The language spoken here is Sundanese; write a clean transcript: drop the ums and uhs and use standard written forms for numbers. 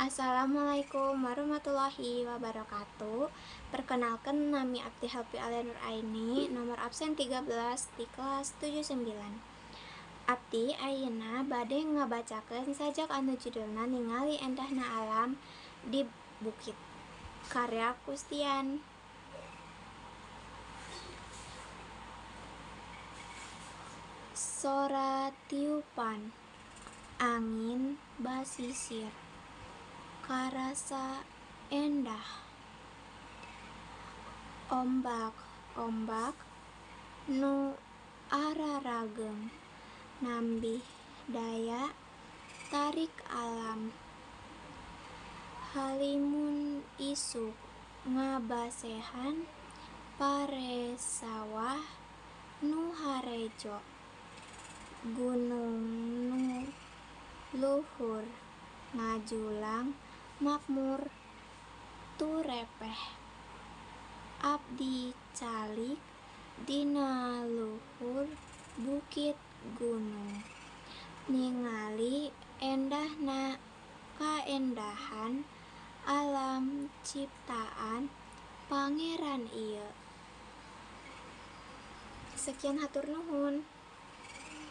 Assalamualaikum warahmatullahi wabarakatuh. Perkenalkan, nami Abdi Helpi Alia Nur Aini, nomor absen 13 di kelas 79. Abdi ayeuna bade ngabacakeun sajak anu judulna Ningali Endahna Alam di Bukit, karya Kustian. Sora tiupan angin basisir karasa endah. Ombak-ombak nu ararageung nambih daya tarik alam. Halimun isuk ngabasehan pare sawah nu harejo. Gunung nu luhur ngajulang makmur turepeh. Abdi calik dina luhur bukit gunung, ningali endahna kaendahan alam ciptaan Pangeran ieu. Sekian, hatur nuhun.